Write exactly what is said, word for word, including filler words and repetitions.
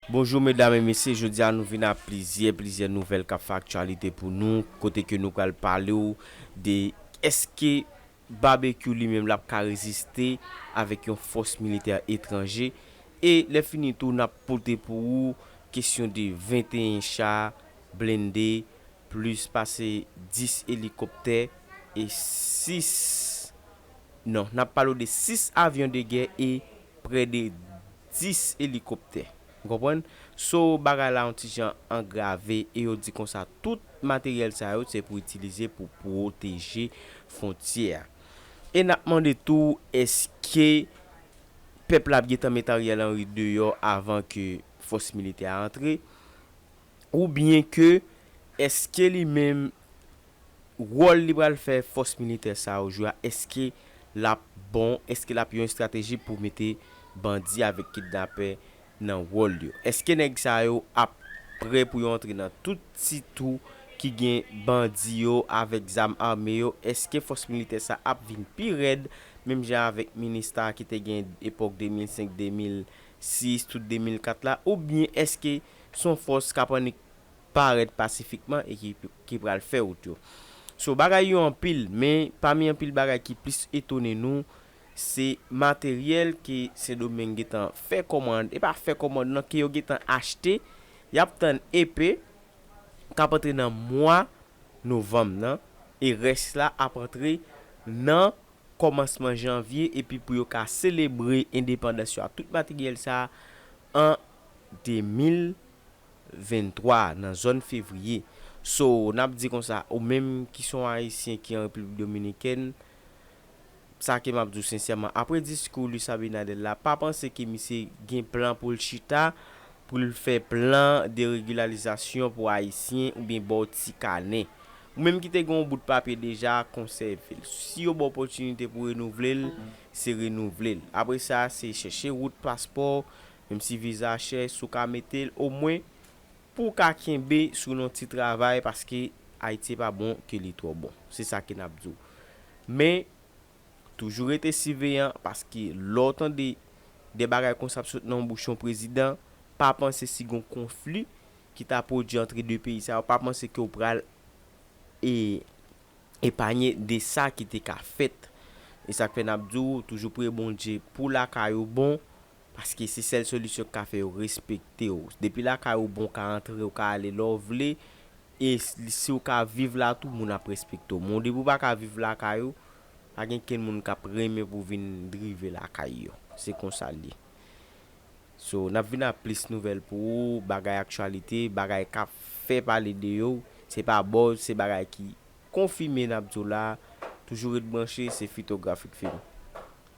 Bonjou medam e mesye, jodi a nou vin ak plizyè, plizyè nouvèl k ap fè aktyalite pou nou, kote ke nou pral pale w de èske Babekyou li menm l ap ka reziste avèk yon fòs militè etranje. E lè fini tou, n ap pote pou ou kesyon de venteyen cha blende, plis pase dis elikoptè e sis, non, n ap pale w de sis avyon de gè e prè de dis elikoptè. Ou konprann? So, bagay la yon ti jan angrave e yo di konsa tout materyèl sa yo se pou itilize pou pwoteje fwontyè a. E n ap mande tou, èske pèp la ap gentan met Ariel Henry deyò avan ke fòs militè a antre? Oubyen ke èske li menm wòl li pral fè fòs militè sa yo jwe a, èske l ap bon, èske l ap yon estrateji pou mete bandi avèk kidnapè nan wòl yo? Èske nèg sa yo ap prè pou yo antre nan tout ti twou ki gen bandi yo avèk zam ame yo? Èske fòs militè sa ap vin pi rèd, menm jan avèk Minista ki te gen epòk de mil senk, de mil sis, tout de mil kat la? Oubyen èske se yon fòs k ap annik parèt pasifikman e ki, ki pral fè wout yo? So, bagay yo anpil, men pami anpil bagay ki plis etone nou, se materyèl ke Sendomeng gentan fè kòmande, e pa fè kòmande non, ke yo gentan achte, y ap tann epe k ap antre nan mwa novanm nan, e rès la ap antre nan kòmansman janvye, epi pou yo ka selebre endepandans yo a tout materyèl sa a an de mil venntwa, nan zòn fevriye. So, n ap di konsa, ou menm ki se yon Ayisyen ki an Repiblik Dominikèn, sa ke m ap di w sensèman, apre diskou Luis Abinader la, pa panse ke misye gen plan pou l chita, pou l fè plan de regilarizasyon pou Ayisyen oubyen ba w ti kanè. Ou menm ki te gen yon bout papye deja, konsève l. Si yo ba w opòtinite pou renouvle l, se renouvle l. Apre sa, se chèche wout paspò, menm si viza chè, si w ka mete l, omwen pou w ka kenbe sou yon ti travay, paske Ayiti pa bon ke li twò bon. Se sa ke n ap di w. Men, toujou rete siveyan, paske lè w tande de bagay konsa ap sot nan bouch yon prezidan, pa panse si gon konfli ki ta pwodui antre de peyi sa yo, pa panse ke w pral e, epanye de sa ki te ka fèt. E sa k fè n ap di w, toujou priye Bondye pou lakay ou bon, paske se sèl solisyon k ka fè yo respekte w. Depi lakay ou bon, w ka antre, w ka ale lè w vle, e s-, si w ka viv la tou, moun ap respekte w. Men depi w pa ka viv lakay ou, pa gen kenn moun k ap renmen pou vin rive lakay yo. Se konsa l ye. So, n ap vin ak plis nouvèl pou ou, bagay aktyalite, bagay k ap fè pale de yo. Se pa buzz, se bagay ki konfime n ap di w la. Toujou ret branche, se Fitografik Film.